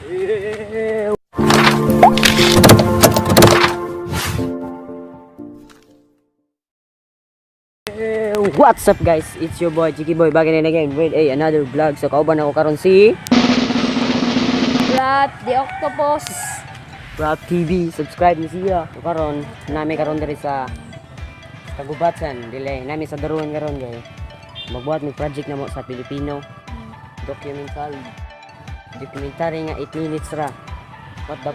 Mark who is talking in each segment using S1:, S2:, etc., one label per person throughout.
S1: What's up, guys? It's your boy Chiki Boy back in again with a another vlog. So kauban ako karon si
S2: Rat the Octopus.
S1: Rap TV. Subscribe ni siya. So karon nami karon diri sa Kagubatan, dili nami sa Daruan karon, guys. Magbuhat mig project na mo sa Pilipino. Documentary. Documentary nga 8 minutes ra. What the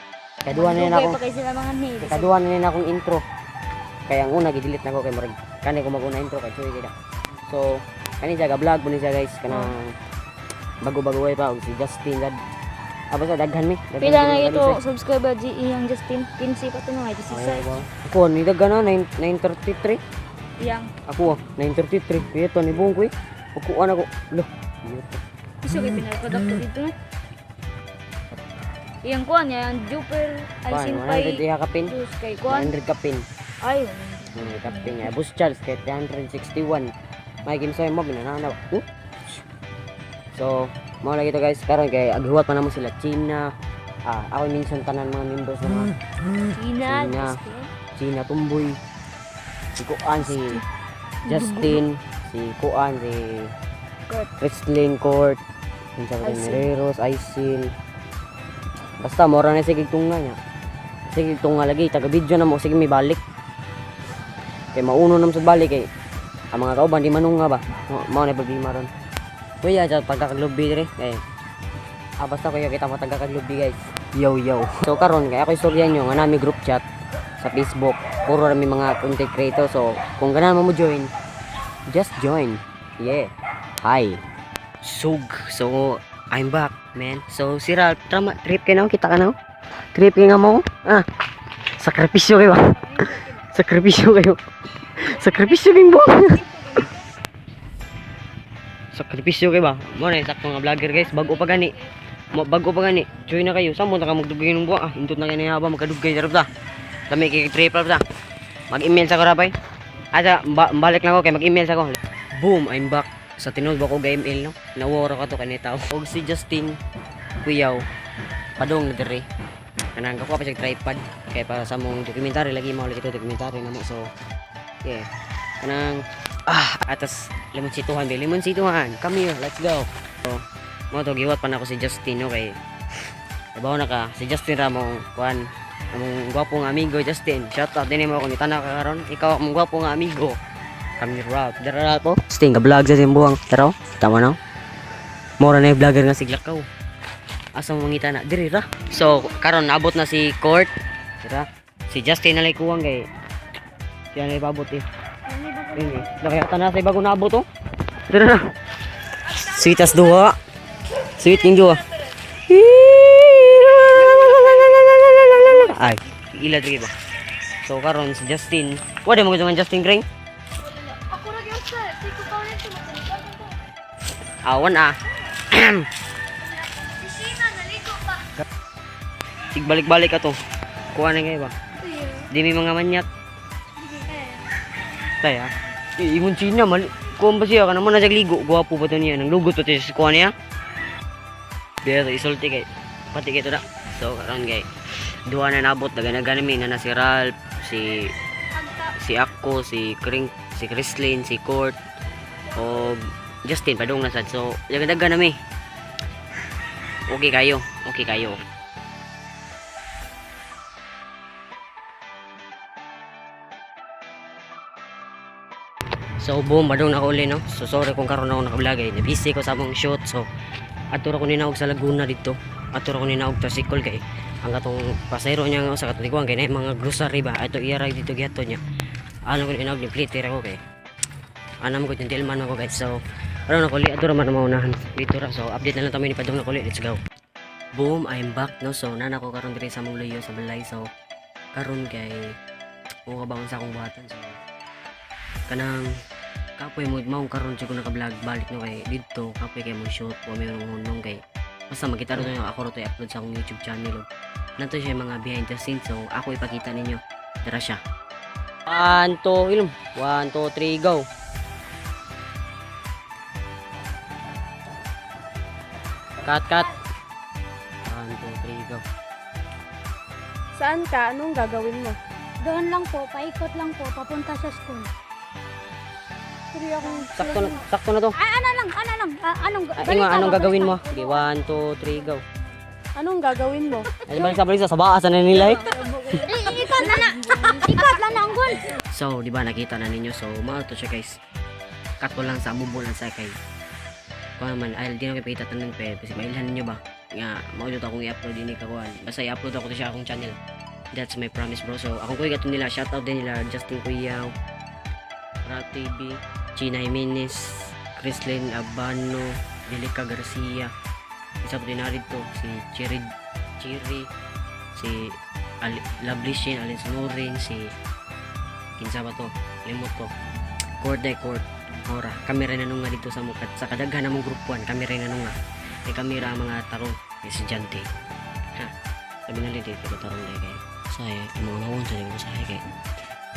S1: Kaduha na yun
S2: Dugay
S1: ako.
S2: pa kay sila mga ni.
S1: Kaduha na yun akong intro. Kaya ang una gi-delete na ko kay murag kani ko mag-una intro kay chuy kay da. So kani siya ga-vlog mo ni siya, guys, kanang bago-bago way pa og si Justin gad. Ah, basta daghan mi. Daghan
S2: Pila na
S1: mi
S2: ito subscriber G iyang Justin? 15 pa to no ay
S1: Ay,
S2: 16.
S1: wow. Ako ni daghan na 9 933.
S2: Iyang.
S1: Ako ah, 933. Kaya to ni buong ko eh. Pagkuan ako. Lo. Ito.
S2: Iso kay pinalpadak ko dito na. Iyang kuan yang Juper ay
S1: Kuan,
S2: simpay.
S1: 100 iha kapin.
S2: Diyos kay kuan.
S1: 100 kapin.
S2: Ay.
S1: 100 kapin. Ay, Bus Charles kay 361. May kinsa mo binanana. So, mao lagi to, guys, karon kay aghuwat pa namo sila China. Ah, ako minsan tanan mga members na mga
S2: China.
S1: China.
S2: Justin.
S1: China Tumboy. Si Kuan, si Justin, si Kuan, si
S2: Kurt.
S1: Wrestling Court, kinsa pa
S2: Aisin.
S1: Mireros, Aisin. Basta mora na sige tunga niya. Sige tunga lagi taga video na mo sige may balik. Kay mauno nam sa balik kay ang mga kauban di manunga ba. Mao na problema ron. Kuya sa pagkakaglubi dire kay ah, basta kuya kita mo taga-kaglubi, guys. Yo yo. So karon kay ako istorya nyo nga nami group chat sa Facebook. Puro rami mga content creator. So kung ganahan mo mo join, just join. Yeah. Hi. Sug. So I'm back, man. So si Ralph, tama, trip kayo na, kita ka na. Trip kayo nga mo. Ah. Sakripisyo kayo ba? Sakripisyo kayo. Sakripisyo kayong buong. Sakripisyo kayo ba? Mo na sakto nga vlogger, guys, bago pa gani. Mo bago pa gani. Join na kayo. Sa mo na ka magdugay ng buwan. Ah, indot na kayo na ba magkadugay sarap ta. Lami kay trip ta. Mag-email sa ko rabay. Asa balik lang ako kay mag-email sa ko. Boom, I'm back. Sa tinud ba ko ga email no? Naworo ka to kani tao. Og si Justin Kuyaw padong na diri. Kanang kakuha pa siya tripod kay para sa mong documentary lagi mao lagi to documentary na mo, so yeah. Kanang ah atas limonsituhan be limonsituhan. Come here, let's go. So, mo to giwat pa nako si Justin no kay Ibaw na ka si Justin ra mong kuan among gwapo nga amigo Justin. Shout out din mo kung itanaw ka karon. Ikaw among gwapo nga amigo. Kami ni Ralph. Dara Ralph oh. Justin ga vlog sa simbuang. Tara. Oh. Tama na. Mora na yung vlogger nga siglakaw. Asa mo mangita na diri ra. So karon naabot na si Court. Dira. Si Justin na lay kuwang kay siya na ipabot eh. Ini, kaya na sa bago naabot oh. Dira na. Sweet as duha. Sweet yung duha. Ay, ila diri ba? So karon si Justin. Wala mo gusto nga Justin Kring?
S2: Ako ra gyud sa ko pa rin
S1: Awan ah.
S2: Si Sheena naligo pa.
S1: Sigbalik-balik ka to. Kuha na kayo ba? Di may mga manyak. Tay ah. Eh, ingon China, mali. Kuha ba siya? Kana mo na siya ligo. Gwapo ba to niya? Nang lugot pa to siya sa kuha niya. Pero isulti kay. Pati kay to na. So, karon kay. Duha na nabot. Dagan na na na si Ralph, si si Akko, si Kring, si Chrislyn, si Court, o Justin padung na sad. So, dagan na mi. Okay kayo. Okay kayo. So boom, madung na ako uli no. So sorry kung karon ako naka-vlog eh. Na-busy ko sa among shoot. So adto ra ko ninaog sa Laguna dito. Adto ra ko ninaog tricycle kay ang katong pasayro niya nga sa katong tiguan kay na mga grocery ba. Ato iya ra dito giadto niya. Ano ko ninaog ni plate ra ko kay. Anam ko gentleman ako, guys. So aron ako uli adto ra man ang maunahan dito ra. So update na lang kami ni padung na uli. Let's go. Boom, I'm back no. So nana ko karon diri sa among luyo sa balay. So karon kay mo kabangon sa akong buhatan. So kanang kapoy mo mao karon jud ko naka-vlog balik no kay didto kapoy kay mo shoot wa may hunong kay basta makita ro ako ro to i-upload sa akong YouTube channel. Nato siya mga behind the scenes, so ako ipakita ninyo. Tara siya. 1 2 ilom 1 2 3 go. Cut, cut. 1, 2, 3, go.
S3: Saan ka? Anong gagawin mo?
S2: Doon lang po, paikot lang po, papunta sa school.
S3: Sorry akong.
S1: Sakto na, sakto na to.
S2: Ah, ano lang, ano lang, ah, anong,
S1: Ah,
S2: balik
S1: inga,
S2: ka
S1: anong
S2: ba,
S1: gagawin
S2: balik
S1: mo?
S2: ka.
S1: Okay, 1, 2, 3, go.
S3: Anong gagawin mo?
S1: Ay, balik sa baasa na nila eh.
S2: Eh, ikot na na, ikot lang na ang goal.
S1: So, di ba nakita na ninyo? So, mao to siya, guys. Kato lang sa amubo lang sa kay. Kuan naman, ay di na kayo pakita tanan pe kasi mailhan ninyo ba? Nga mao jud akong i-upload dinhi ka kuan. Basta i-upload ako to siya akong channel. That's my promise, bro. So, akong kuya gato nila, shout out din nila Justin Kuyaw, Rap TV, China Jimenez, Chrislyn Abano, Delica Garcia. Isa pa din na to si Cherry Cherry, si Ali, Lovely Shane, Alin Sonorin, si kinsa ba to, limot ko, court day court ora kami rin nanunga dito sa mukat sa kadaghan namong group 1. Kami rin nanunga kay kami ra ang mga tarong estudyante, ha. Sabi na dito ko tarong day kay say mga nawon sa ko say kay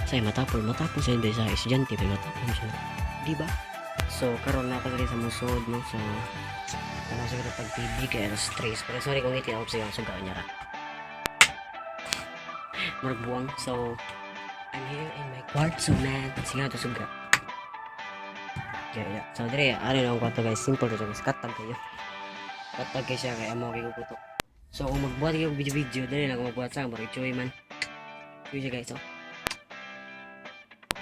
S1: say matapol matapol sa hindi sa estudyante pero matapol siya, di ba? So karon na ako diri sa musod, no. So ano siguro pag TV kay alas 3, pero sorry kung ngiti ako sa suga niya ra murag buwang. So I'm here in my kwarto, man. Sige na to suga. Yeah. So, dire, ano lang ang kwarto, guys. Simple to, guys. Katag kayo. Katag kayo siya kaya mo kayo kuto. So, kung magbuhat kayo video-video, dali lang kung magbuhat sa akin. Choy man. Choy siya, guys. So.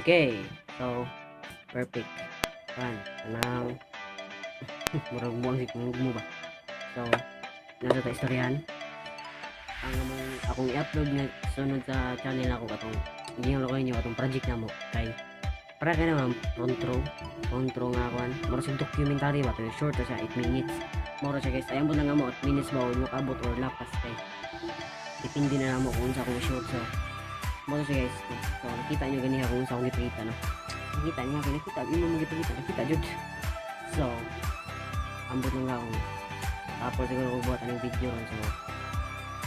S1: Okay. So, perfect. One. Tanaw. Murag buwang si kung mo ba. So, nasa ta istoryahan. Ang among akong i-upload na sunod sa channel ako katong hindi ko ninyo atong project na mo kay para kay naman front row, front row nga kuan, mura sa documentary ba to, short ra siya, 8 minutes mura siya, guys. Ay ambot lang nga mo 8 minutes ba o makaabot or lapas kay depende na namo kung unsa akong short. So mo siya, guys. So nakita nyo ganiha kung unsa akong gipakita, no. Nakita niyo kay nakita imo mo gipakita, nakita jud. So ambot lang nga akong tapos siguro ko buhat anong video ron. So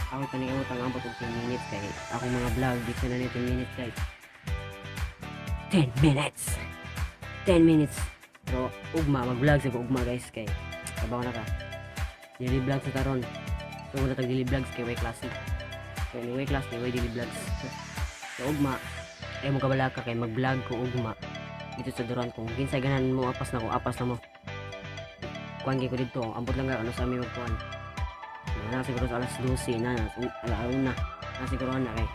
S1: ako panigawot ang ambot og 10 minutes kay akong mga vlog dito na ni 10 minutes, guys. 10 minutes, 10 minutes, pero ugma mag-vlog sa ugma, guys, kay kabaw na ka daily vlog sa taron. So wala tag daily vlogs kay way klase. So anyway class kay way daily vlogs. So ugma ay mo kabala ka kay mag-vlog ko ugma dito sa Duran kung kinsay ganan mo, apas na ko, apas na mo kuan kay ko didto. Ambot lang ka ano sa amin magkuan na siguro sa alas 12 na na alauna na siguro na kay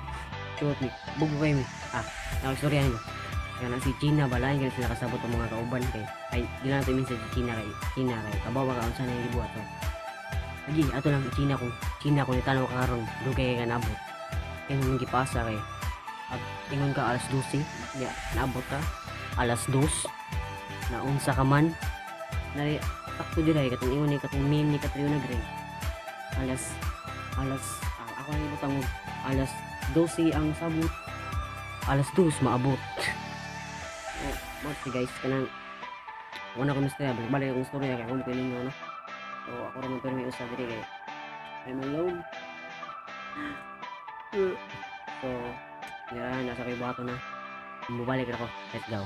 S1: shoot mi bugo kayo mi ah nakaistorya nimo kaya na si Gina ba lain kay sila kasabot ang mga kauban kay ay di lang nato minsan si Gina kay Gina kay kabaw ka unsa na gibuhat. So lagi ato lang Gina kung Gina kung itanaw ka karon dugay kay ka naabot kay nung gipasa kay ab, ingon ka alas 12 ya naabot ka alas 2 na unsa ka man na sakto diri ay katong ingon ni katong meme ni Catriona Gray alas alas ah, ako ang ibutang og alas 12 ang sabot, alas 2 maabot. Oh, mo guys, kanang wala ko mistorya, balik balik akong storya kay kung ninyo, no. So ako ra man pero may usa diri kay I'm alone. So yeah, nasa kay bato na mubalik ako. Let's go.